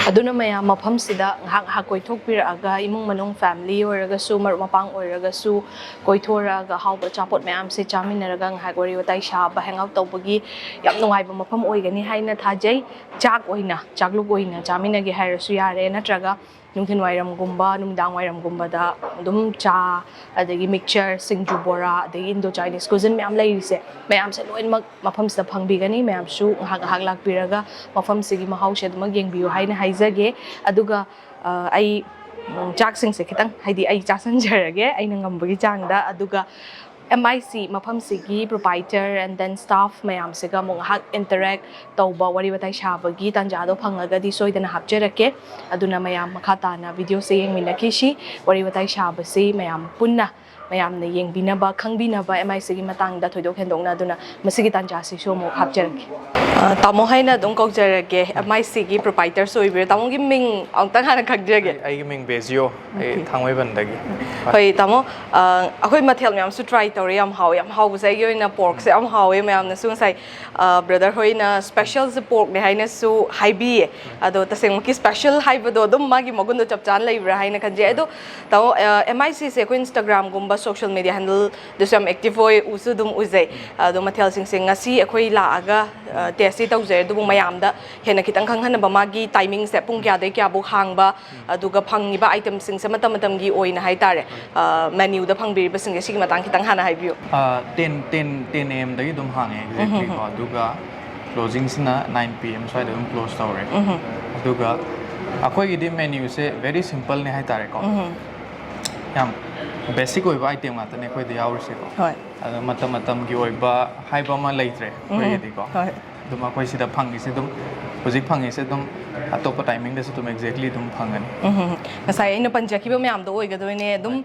ꯑꯗꯨꯅ ꯃꯌꯥꯝ ꯃꯐꯝꯁꯤꯗ ꯉꯥꯏꯍꯥꯛ ꯉꯥꯏꯍꯥꯛ ꯀꯣꯏꯊꯣꯛꯄꯤꯔꯛꯑꯒ, ꯏꯃꯨꯡ ꯃꯅꯨꯡ, ꯐꯦꯃꯤꯂꯤ ꯑꯣꯏꯔꯒꯁꯨ, ꯃꯔꯨꯞ ꯃꯄꯥꯡ ꯑꯣꯏꯔꯒꯁꯨ, ꯀꯣꯏꯊꯣꯔꯛꯑꯒ ꯑꯍꯥꯎꯕ ꯑꯆꯥꯄꯣꯠ ꯃꯌꯥꯝꯁꯦ ꯆꯥꯃꯤꯟꯅꯔꯒ ꯉꯥꯏꯍꯥꯛ ꯋꯥꯔꯤ ꯋꯥꯇꯥꯏ ꯁꯥꯕ, ꯍꯦꯡ ꯑꯥꯎꯠ ꯇꯧꯕꯒꯤ ꯌꯥꯝ ꯅꯨꯡꯉꯥꯏꯕ ꯃꯐꯝ ꯑꯣꯏꯒꯅꯤ ꯍꯥꯏꯅ ꯊꯥꯖꯩ꯫ ꯆꯥꯛ ꯑꯣꯏꯅ, ꯆꯥꯛꯂꯨꯛ ꯑꯣꯏꯅ ꯆꯥꯃꯤꯟꯅꯒꯦ ꯍꯥꯏꯔꯁꯨ ꯌꯥꯔꯦ, ꯅꯠꯇ꯭ꯔꯒ ꯅꯨꯡꯊꯤꯜ ꯋꯥꯏꯔꯝꯒꯨꯝꯕ, ꯅꯨꯃꯤꯗꯥꯡ ꯋꯥꯏꯔꯝꯒꯨꯝꯕꯗ ꯑꯗꯨꯝ ꯆꯥ, ꯑꯗꯒꯤ ꯃꯤꯛꯆꯔ, ꯁꯤꯡꯖꯨ, ꯕꯣꯔꯥ, ꯑꯗꯒꯤ ꯏꯟꯗꯣ ꯆꯥꯏꯅꯤꯁ ꯀꯨꯖꯤꯟ ꯃꯌꯥꯝ ꯂꯩꯔꯤꯁꯦ, ꯃꯌꯥꯝꯁꯦ ꯂꯣꯏꯅꯃꯛ ꯃꯐꯝꯁꯤꯗ ꯐꯪꯕꯤꯒꯅꯤ꯫ ꯃꯌꯥꯝꯁꯨ ꯉꯥꯏꯍꯥꯛ ꯉꯥꯏꯍꯥꯛ ꯂꯥꯛꯄꯤꯔꯒ ꯃꯐꯝꯁꯤꯒꯤ ꯃꯍꯥꯎꯁꯦ ꯑꯗꯨꯃꯛ ꯌꯦꯡꯕꯤꯌꯨ ꯍꯥꯏꯅ ꯍꯥꯏꯖꯒꯦ꯫ ꯑꯗꯨꯒ, ꯑ, ꯑꯩ, ꯎꯝ, ꯆꯥꯛꯁꯤꯡꯁꯦ ꯈꯤꯇꯪ, ꯍꯥꯏꯗꯤ, ꯑꯩ ꯆꯥꯁꯤꯟꯖꯔꯒꯦ ꯑꯩꯅ ꯉꯝꯕꯒꯤ ꯆꯥꯡꯗ꯫ ꯑꯗꯨꯒ ꯑꯦꯝ ꯑꯥꯏ ꯁꯤ ꯃꯐꯝꯁꯤꯒꯤ proprietor and then staff ꯃꯌꯥꯝꯁꯤꯒ ꯑꯃꯨꯛ ꯉꯥꯏꯍꯥꯛ interact ꯇꯧꯕ, ꯋꯥꯔꯤ ꯋꯥꯇꯥꯏ ꯁꯥꯕꯒꯤ ꯇꯥꯟꯖꯥꯗꯣ ꯐꯪꯉꯒꯗꯤ ꯁꯣꯏꯗꯅ ꯍꯥꯞꯆꯔꯛꯀꯦ꯫ ꯑꯗꯨꯅ ꯃꯌꯥꯝ ꯃꯈꯥ ꯇꯥꯅ ꯚꯤꯗꯤꯑꯣꯁꯦ ꯌꯦꯡꯃꯤꯟꯅꯈꯤꯁꯤ, ꯋꯥꯔꯤ ꯋꯥꯇꯥꯏ ꯁꯥꯕꯁꯤ ꯃꯌꯥꯝ ꯄꯨꯟꯅ ꯃꯌꯥꯝꯅ ꯌꯦꯡꯕꯤꯅꯕ, ꯈꯪꯕꯤꯅꯕ ꯑꯦꯝ ꯑꯥꯏ ꯁꯤꯒꯤ ꯃꯇꯥꯡꯗ ꯊꯣꯏꯗꯣꯛ ꯍꯦꯟꯗꯣꯛꯅ ꯑꯗꯨꯅ ꯃꯁꯤꯒꯤ ꯇꯥꯟꯖꯥꯁꯤꯁꯨ ꯑꯃꯨꯛ ꯍꯥꯞꯆꯔꯛꯀꯦ꯫ ꯑ, ꯇꯥꯃꯣ ꯍꯥꯏꯅ ꯑꯗꯨꯝ ꯀꯧꯖꯔꯒꯦ꯫ ꯑꯦꯝ ꯑꯥꯏ ꯁꯤꯒꯤ ꯄ꯭ꯔꯣꯄꯥꯏꯇꯔꯁꯨ ꯑꯣꯏꯕꯤꯔꯦ꯫ ꯇꯥꯃꯣꯒꯤ ꯃꯤꯡ ꯑꯃꯨꯛꯇꯪ ꯍꯥꯟꯅ ꯈꯪꯖꯒꯦ꯫ ꯑꯩ, ꯑꯩꯒꯤ ꯃꯤꯡ ꯕꯦꯖꯤꯌꯣ꯫ ꯑꯩ Okay. ꯊꯥꯡꯃꯩꯕꯟꯗꯒꯤ꯫ ꯍꯣꯏ, ꯇꯥꯃꯣ, ꯑ, ꯑꯩꯈꯣꯏ ꯃꯊꯦꯜ ꯃꯌꯥꯝꯁꯨ ꯇ꯭ꯔꯥꯏ ꯇꯧꯔꯦ, ꯌꯥꯝ ꯍꯥꯎꯋꯦ꯫ ꯌꯥꯝ ꯍꯥꯎꯕꯁꯦ ꯑꯩꯒꯤ ꯑꯣꯏꯅ ꯄꯣꯔꯛꯁꯦ ꯌꯥꯝ ꯍꯥꯎꯋꯦ꯫ ꯃꯌꯥꯝꯅꯁꯨ ꯉꯁꯥꯏ, ꯑ, ꯕ꯭ꯔꯗꯔ ꯍꯣꯏꯅ ꯁ꯭ꯄꯦꯁꯦꯜꯁꯦ ꯄꯣꯔꯛꯅꯦ ꯍꯥꯏꯅꯁꯨ ꯍꯥꯏꯕꯤꯌꯦ꯫ ꯑꯗꯣ ꯇꯁꯦꯡꯃꯛꯀꯤ ꯁ꯭ꯄꯦꯁꯦꯜ ꯍꯥꯏꯕꯗꯣ ꯑꯗꯨꯝ ꯃꯥꯒꯤ ꯃꯒꯨꯟꯗꯣ ꯆꯞ ꯆꯥꯅ ꯂꯩꯕ꯭ꯔꯥ ꯍꯥꯏꯅ ꯈꯟꯖꯩ꯫ ꯑꯗꯣ ꯇꯥꯃꯣ, ꯑ, ꯑꯦꯝ ꯑꯥꯏ ꯁꯤꯁꯦ ꯑꯩꯈꯣꯏ Instagram-ꯒꯨꯝꯕ social media handle-ꯗꯁꯨ ꯌꯥꯝ active ꯑꯣꯏ, ꯎꯁꯨ ꯑꯗꯨꯝ ꯎꯖꯩ꯫ ꯑꯗꯣ ꯃꯊꯦꯜꯁꯤꯡꯁꯦ ꯉꯁꯤ ꯑꯩꯈꯣꯏ ꯂꯥꯛꯑꯒ, ꯑ, test-ꯇꯤ ꯇꯧꯖꯩ, ꯑꯗꯨꯕꯨ ꯃꯌꯥꯝꯗ ꯍꯦꯟꯅ ꯈꯤꯇꯪ ꯈꯪꯍꯟꯅꯕ ꯃꯥꯒꯤ timing-ꯁꯦ ꯄꯨꯡ ꯀꯌꯥꯗꯩ ꯀꯌꯥꯐꯧ ꯍꯥꯡꯕ, ꯑꯗꯨꯒ ꯐꯪꯉꯤꯕ item-ꯁꯤꯡꯁꯦ ꯃꯇꯝ ꯃꯇꯝꯒꯤ ꯑꯣꯏꯅ ꯍꯥꯏꯇꯥꯔꯦ, ꯑ, menu-ꯗ ꯐꯪꯕꯤꯔꯤꯕꯁꯤꯡꯁꯦ ꯁꯤꯒꯤ ꯃꯇꯥꯡ ꯈꯤꯇꯪ ꯍꯥꯟꯅ ꯍꯥꯏꯕꯤꯌꯨ꯫ ꯑ, ten, ten, ten A M-ꯗꯒꯤ ꯑꯗꯨꯝ ꯍꯥꯡꯉꯦ exactly-ꯀꯣ, ꯑꯗꯨꯒ closing-ꯁꯤꯅ nine P M ꯁ꯭ꯋꯥꯏꯗ ꯑꯗꯨꯝ close ꯇꯧꯔꯦ꯫ ꯑꯗꯨꯒ ꯑꯩꯈꯣꯏꯒꯤꯗꯤ menu-ꯁꯦ very simple-ꯅꯦ ꯍꯥꯏꯇꯥꯔꯦꯀꯣ꯫ ꯌꯥꯝ basic ꯑꯣꯏꯕ item ꯉꯥꯛꯇꯅꯦ ꯑꯩꯈꯣꯏꯗ ꯌꯥꯎꯔꯤꯁꯦꯀꯣ꯫ ꯍꯣꯏ꯫ ꯑꯗꯣ ꯃꯇꯝ ꯃꯇꯝꯒꯤ ꯑꯣꯏꯕ ꯍꯥꯏꯕ ꯑꯃ ꯂꯩꯇ꯭ꯔꯦ ꯑꯩꯈꯣꯏꯒꯤꯗꯤꯀꯣ꯫ ꯍꯣꯏ꯫ ꯑꯗꯨꯝ ꯑꯩꯈꯣꯏ ꯁꯤꯗ ꯐꯪꯉꯤꯁꯦ ꯑꯗꯨꯝ, ꯍꯧꯖꯤꯛ ꯐꯪꯉꯤꯁꯦ ꯑꯗꯨꯝ ꯑꯇꯣꯞꯄ timing-ꯗꯁꯨ ꯑꯗꯨꯝ exactly ꯑꯗꯨꯝ ꯐꯪꯒꯅꯤ꯫ ꯎꯝ, ꯉꯁꯥꯏ ꯑꯩꯅ ꯄꯟꯖꯈꯤꯕ ꯃꯌꯥꯝꯗꯣ ꯑꯣꯏꯒꯗꯣꯏꯅꯦ꯫ ꯑꯗꯨꯝ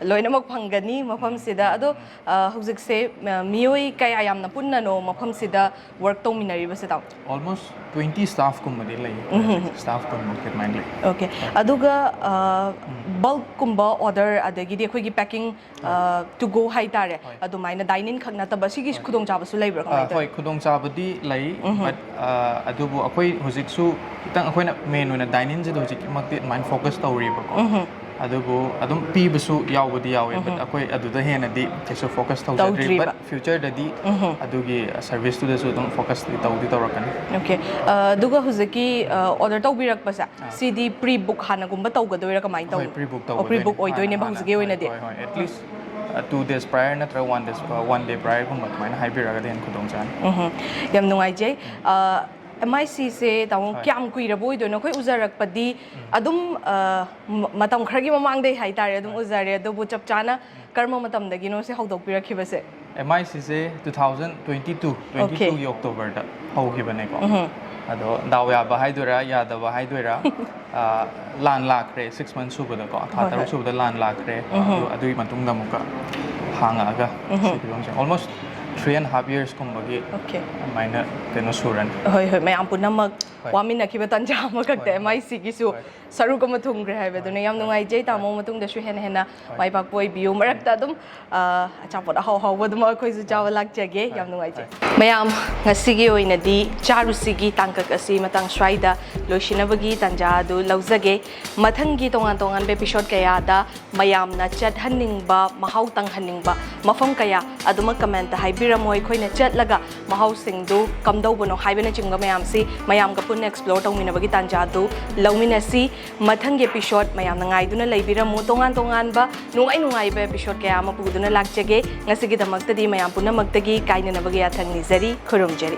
ꯂꯣꯏꯅꯃꯛ ꯐꯪꯒꯅꯤ ꯃꯐꯝꯁꯤꯗ꯫ ꯑꯗꯣ, ꯑ, ꯍꯧꯖꯤꯛꯁꯦ, ꯑ, ꯃꯤꯑꯣꯏ ꯀꯌꯥ ꯌꯥꯝꯅ ꯄꯨꯟꯅꯅꯣ ꯃꯐꯝꯁꯤꯗ work ꯇꯧꯃꯤꯟꯅꯔꯤꯕꯁꯦ, ꯇꯥꯃꯣ? Almost twenty staff-ꯀꯨꯝꯕꯗꯤ ꯂꯩ꯫ Staff ꯀꯨꯟꯃꯨꯛꯇꯤ ꯑꯗꯨꯃꯥꯏꯅ ꯂꯩ꯫ Okay. ꯑꯗꯨꯒ, ꯑ, bulk-ꯀꯨꯝꯕ order, ꯑꯗꯒꯤꯗꯤ ꯑꯩꯈꯣꯏꯒꯤ packing, ꯑ, to go ꯍꯥꯏꯇꯥꯔꯦ, ꯍꯣꯏ꯫ ꯑꯗꯨꯃꯥꯏꯅ dine-in ꯈꯛ ꯅꯠꯇꯕ ꯁꯤꯒꯤ ꯈꯨꯗꯣꯡꯆꯥꯕꯁꯨ ꯂꯩꯕ꯭ꯔꯥ? ꯑ, ꯀꯃꯥꯏꯅ ꯇꯧꯋꯤ? ꯍꯣꯏ, ꯈꯨꯗꯣꯡꯆꯥꯕꯗꯤ ꯂꯩ, but, ꯑ, ꯑꯗꯨꯕꯨ ꯑꯩꯈꯣꯏ ꯍꯧꯖꯤꯛꯁꯨ ꯈꯤꯇꯪ ꯑꯩꯈꯣꯏꯅ main ꯑꯣꯏꯅ dine-in-ꯁꯤꯗ ꯍꯧꯖꯤꯛꯃꯛꯇꯤ ꯑꯗꯨꯃꯥꯏꯅ focus ꯇꯧꯔꯤꯕꯀꯣ꯫ ꯑꯗꯨꯕꯨ ꯑꯗꯨꯝ ꯄꯤꯕꯁꯨ ꯌꯥꯎꯕꯗꯤ ꯌꯥꯎꯋꯦ, but ꯑꯩꯈꯣꯏ ꯑꯗꯨꯗ ꯍꯦꯟꯅꯗꯤ ꯀꯩꯁꯨ focus ꯇꯧꯖꯗ꯭ꯔꯤ, ꯇꯧꯗ꯭ꯔꯤꯕ꯫ But future-ꯗꯗꯤ ꯑꯗꯨꯒꯤ service-ꯇꯨꯗꯁꯨ ꯑꯗꯨꯝ focus ꯇꯧꯗꯤ ꯇꯧꯔꯛꯀꯅꯤ꯫ Okay. ꯑ, ꯑꯗꯨꯒ ꯍꯧꯖꯤꯛꯀꯤ, ꯑ, order ꯇꯧꯕꯤꯔꯛꯄꯁꯦ, ꯑꯥ꯫ ꯁꯤꯗꯤ pre-book ꯍꯥꯟꯅꯒꯨꯝꯕ ꯇꯧꯒꯗꯣꯏꯔꯥ, ꯀꯃꯥꯏꯅ ꯍꯣꯏ, ꯇꯧꯕ? Pre-book ꯑꯣ, ꯇꯧꯒꯗꯣꯏꯅꯦ꯫ Pre-book ꯑꯣꯏꯗꯣꯏꯅꯦꯕ ꯍꯥꯟꯅ, ꯍꯧꯖꯤꯛꯀꯤ ꯍꯥꯟꯅ, ꯑꯣꯏꯅꯗꯤ? ꯍꯣꯏ, ꯍꯣꯏ, ꯍꯣꯏ. At least, ꯑ, two days prior ꯅꯠꯇ꯭ꯔꯒ one days, ꯑ, one day prior-ꯒꯨꯝꯕ ꯑꯗꯨꯃꯥꯏꯅ ꯍꯥꯏꯕꯤꯔꯛꯑꯒꯗꯤ ꯍꯦꯟꯅ ꯈꯨꯗꯣꯡ ꯆꯥꯅꯤ꯫ ꯎꯝ, ꯌꯥꯝ ꯅꯨꯡꯉꯥꯏꯖꯩ꯫ ꯑ, ꯑꯦꯝ ꯑꯥꯏ ꯁꯤꯁꯦ, ꯇꯥꯃꯣ, ꯍꯣꯏ꯫ ꯀꯌꯥꯝ ꯀꯨꯏꯔꯕ ꯑꯣꯏꯗꯣꯏꯅꯣ? ꯑꯩꯈꯣꯏ ꯎꯖꯔꯛꯄꯗꯤ ꯑꯗꯨꯝ, ꯑ, ꯃ-, ꯃꯇꯝ ꯈꯔꯒꯤ ꯃꯃꯥꯡꯗꯩ ꯍꯥꯏꯇꯥꯔꯦ, ꯑꯗꯨꯝ ꯎꯖꯔꯦ, ꯑꯗꯨꯕꯨ ꯆꯞ ꯆꯥꯅ ꯀꯔꯝꯕ ꯃꯇꯝꯗꯒꯤꯅꯣ ꯁꯤ ꯍꯧꯗꯣꯛꯄꯤꯔꯛꯈꯤꯕꯁꯦ? ꯑꯦꯝ ꯑꯥꯏ ꯁꯤꯁꯦ two thousand twenty-two, Okay. twenty-two-ꯒꯤ October-ꯗ ꯍꯧꯈꯤꯕꯅꯦꯀꯣ꯫ ꯎꯝ꯫ ꯑꯗꯣ ꯗꯥꯎ ꯌꯥꯕ ꯍꯥꯏꯗꯣꯏꯔꯥ, ꯌꯥꯗꯕ ꯍꯥꯏꯗꯣꯏꯔꯥ, ꯑ, ꯂꯥꯟ ꯂꯥꯛꯈ꯭ꯔꯦ, ꯁꯤꯛꯁ ꯃꯟꯊ ꯁꯨꯕꯗꯀꯣ, ꯊꯥ ꯍꯣꯏ, ꯇꯔꯨꯛ ꯍꯣꯏ꯫ ꯁꯨꯕꯗ ꯂꯥꯟ ꯂꯥꯛꯈ꯭ꯔꯦ꯫ ꯎꯝꯍꯨꯝ꯫ ꯑꯗꯨ, ꯑꯗꯨꯒꯤ ꯃꯇꯨꯡꯗ ꯑꯃꯨꯛꯀ ꯍꯥꯡꯉꯛꯑꯒ ꯎꯝꯍꯨꯝ꯫ ꯁꯤ ꯐꯤꯕꯝꯁꯦ ꯑꯣꯜꯃꯣꯁ ꯊ꯭ꯔꯤ ꯑꯦꯟ ꯍꯥꯐ ꯌꯔꯁꯀꯨꯝꯕꯒꯤ Okay. ꯑꯗꯨꯃꯥꯏꯅ ꯀꯩꯅꯣ ꯁꯨꯔꯅꯤ꯫ ꯍꯣꯏ, ꯍꯣꯏ, ꯃꯌꯥꯝ ꯄꯨꯝꯅꯃꯛ ꯍꯣꯏ꯫ ꯋꯥꯃꯤꯟꯅꯈꯤꯕ ꯇꯥꯟꯖꯥ ꯑꯃꯈꯛꯇ ꯍꯣꯏ, ꯑꯦꯝ ꯍꯣꯏ꯫ ꯑꯥꯏ ꯁꯤꯒꯤꯁꯨ ꯍꯣꯏ꯫ ꯁꯔꯨꯛ ꯑꯃ ꯊꯨꯡꯈ꯭ꯔꯦ ꯍꯥꯏꯕꯗꯨꯅ ꯍꯣꯏ, ꯌꯥꯝ ꯍꯣꯏ꯫ ꯅꯨꯡꯉꯥꯏꯖꯩ꯫ ꯇꯥꯃꯣ, ꯍꯣꯏ꯫ ꯃꯇꯨꯡꯗꯁꯨ ꯍꯦꯟꯅ ꯍꯦꯟꯅ ꯍꯣꯏ꯫ ꯃꯥꯏ ꯄꯥꯛꯄ ꯑꯣꯏꯕꯤꯌꯨ꯫ ꯃꯔꯛꯇ ꯑꯗꯨꯝ, ꯑ, ꯑꯆꯥꯄꯣꯠ ꯑꯍꯥꯎ ꯑꯍꯥꯎꯕ ꯑꯗꯨꯝ ꯑꯩꯈꯣꯏꯁꯨ ꯆꯥꯕ ꯂꯥꯛꯆꯒꯦ꯫ ꯍꯣꯏ, ꯌꯥꯝ ꯅꯨꯡꯉꯥꯏꯖꯩ꯫ ꯍꯣꯏ꯫ ꯃꯌꯥꯝ, ꯉꯁꯤꯒꯤ ꯑꯣꯏꯅꯗꯤ ꯆꯥꯔꯨꯁꯤꯒꯤ ꯇꯥꯡꯀꯛ ꯑꯁꯤ ꯃꯇꯥꯡ ꯁ꯭ꯋꯥꯏꯗ ꯂꯣꯏꯁꯤꯟꯅꯕꯒꯤ ꯇꯥꯟꯖꯥ ꯑꯗꯨ ꯂꯧꯖꯒꯦ꯫ ꯃꯊꯪꯒꯤ ꯇꯣꯉꯥꯟ ꯇꯣꯉꯥꯟꯕ episode ꯀꯌꯥꯗ ꯃꯌꯥꯝꯅ ꯆꯠꯍꯟꯅꯤꯡꯕ, ꯃꯍꯥꯎ ꯇꯪꯍꯟꯅꯤꯡꯕ ꯃꯐꯝ ꯀꯌꯥ ꯑꯗꯨꯃꯛ comment ꯍꯥꯏꯕꯤꯔꯝꯃꯣ꯫ ꯑꯩꯈꯣꯏꯅ ꯆꯠꯂꯒ ꯃꯍꯥꯎꯁꯤꯡꯗꯨ ꯀꯝꯗꯧꯕꯅꯣ ꯍꯥꯏꯕꯅꯆꯤꯡꯕ ꯃꯌꯥꯝꯁꯤ ꯃꯌꯥꯝꯒ ꯄꯨꯟꯅ explore ꯇꯧꯃꯤꯟꯅꯕꯒꯤ ꯇꯥꯟꯖꯥꯗꯨ ꯂꯧꯃꯤꯟꯅꯁꯤ꯫ ꯃꯊꯪꯒꯤ episode ꯃꯌꯥꯝꯅ ꯉꯥꯏꯗꯨꯅ ꯂꯩꯕꯤꯔꯝꯃꯨ꯫ ꯇꯣꯉꯥꯟ ꯇꯣꯉꯥꯟꯕ ꯅꯨꯡꯉꯥꯏ ꯅꯨꯡꯉꯥꯏꯕ episode ꯀꯌꯥ ꯑꯃ ꯄꯨꯗꯨꯅ ꯂꯥꯛꯆꯒꯦ꯫ ꯉꯁꯤꯒꯤꯗꯃꯛꯇꯗꯤ ꯃꯌꯥꯝ ꯄꯨꯝꯅꯃꯛꯇꯒꯤ ꯀꯥꯏꯅꯅꯕꯒꯤ ꯌꯥꯊꯪ ꯅꯤꯖꯔꯤ꯫ ꯈꯨꯔꯨꯝꯖꯔꯤ꯫